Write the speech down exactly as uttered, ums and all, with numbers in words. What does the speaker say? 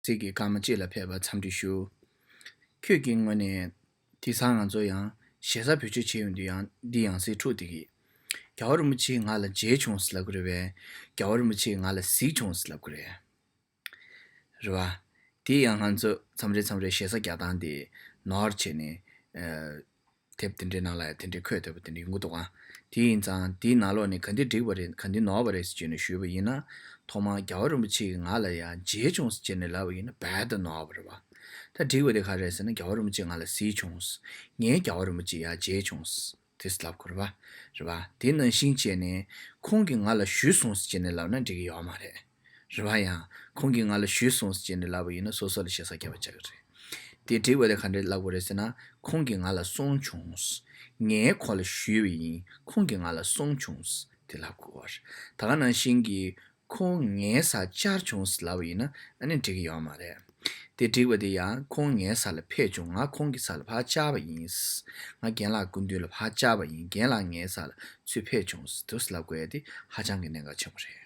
ཚིག་གི་སྐར་མ་གཅིག་ལ་ཕེབས་པ་འཚམས་འདྲི་ཞུ། ཁྱོད་ཀྱི་ངོས་ནས་དེང་སང་ང་ཚོ་ཡང་ཞེ་ས་བེད་སྤྱོད་བྱེད་ཡོང་དུས་ཡང་འདི་ཡང་སྲིད་འཁྲུག་དེ་གི། རྒྱལ་བ་རིན་པོ་ཆེས་ང་ལ་མཇལ་བྱུང་ཟེར་ལབ་གི་རེད་པས། རྒྱལ་བ་རིན་པོ་ཆེས་ང་ལ་གཟིགས་བྱུང་ཟེར་ལབ་གི་རེད། རེད་བ། དེ་ཡང་ང་ཚོ་མཚམས་རེ་མཚམས་རེ་ཞེ་ས་རྒྱག་སྟངས་དེ་ནོར་བྱས་ནས། དེབ་དེ་འདྲའི་ནང་ལ་ཡང་དེ་འདྲའི་འཁོད་ཐུབ་པ་དེ་འདྲ་ཡོང་གི་འདུག་ཨང་། དེ་ཡིན་ཙང་དེའི་ནང་ལོགས་ནས་ག་འདི་འགྲིག་པ་རེད་ག་འདི་ནོར་བ་རེད་ཟེར་བྱས་ནས་ཞུས་པ་ཡིན་ན། ཐོག་མར་རྒྱལ་བ་རིན་པོ་ཆེས་ང་ལ་ཡང་མཇལ་བྱུང་ཟེར་བྱས་ནས་ལབ་པ་ཡིན་ན་རྦད་དེ་ནོར་བ་རེད་བ། ད་འགྲིག་པ་དེ་ག་རེད་ཟེར་ན་རྒྱལ་བ་རིན་པོ་ཆེས་ང་ལ་གཟིགས་བྱུང་། ངས་རྒྱལ་བ་རིན་པོ་ཆེ་ཡར་མཇལ་བྱུང་། དེ་ལབ་དགོས་རེད་བ། རེད་བ། དེ་ནང་བཞིན་བྱས་ནས་ཁོང་གིས་ང་ལ་ཞུས་སོང་ཟེར་བྱས་ནས་ལབ་ན་འགྲིག་གི་ཡོད་མ་རེད། རེད་བ། ཡང་ཁོང་གིས་ང་ལ་ཞུས་སོང་ཟེར་བྱས་ནས་ལབ་པ་ཡིན་ན་སོ་སོ་ལ་ཞེ་ས་སྐྱེ་བ་ཆགས་ཀྱི་རེད། དེ་འགྲིག་པ་དེ་ག་འདྲས་ལབ་དགོས་རེད་ཟེར་ན། ཁོང་གིས་ང་ལ་གསུངས་བྱུང་། ངས་ཁོ་ལ་ཞུས་པ་ཡིན། ཁོང་གིས་ང་ལ་གསུངས་བྱུང་། དེ་ལབ་དགོས་རེད། ད་ག་ནང་བཞིན་གྱི་ཁོང་ངའི་སར་བཅར་བྱུང་ཟེར་ལབ་པ་ཡིན་ན་ཨ་ནི་འགྲིག་གི་ཡོད་མ་རེད། དེ་འགྲིག་པ་དེ་ཡང་ཁོང་ངའི་སར་ལ་ཕེབས་བྱུང་། ང་ཁོང་གི་སར་ལ་ཕར་བཅར་བ་ཡིན། ང་རྒན་ལགས་སྐུ་མདུན་ལ་ཕར་བཅར་བ་ཡིན། རྒན་ལགས་ངའི་སར་ལ་ཚུར་ཕེབས་བྱུང་ཟེར་དུས་ལབ་དགོས་ཡ་དེ་ཧ་ཅང་གི་གནད་འགག་ཆེན་པོ་རེད།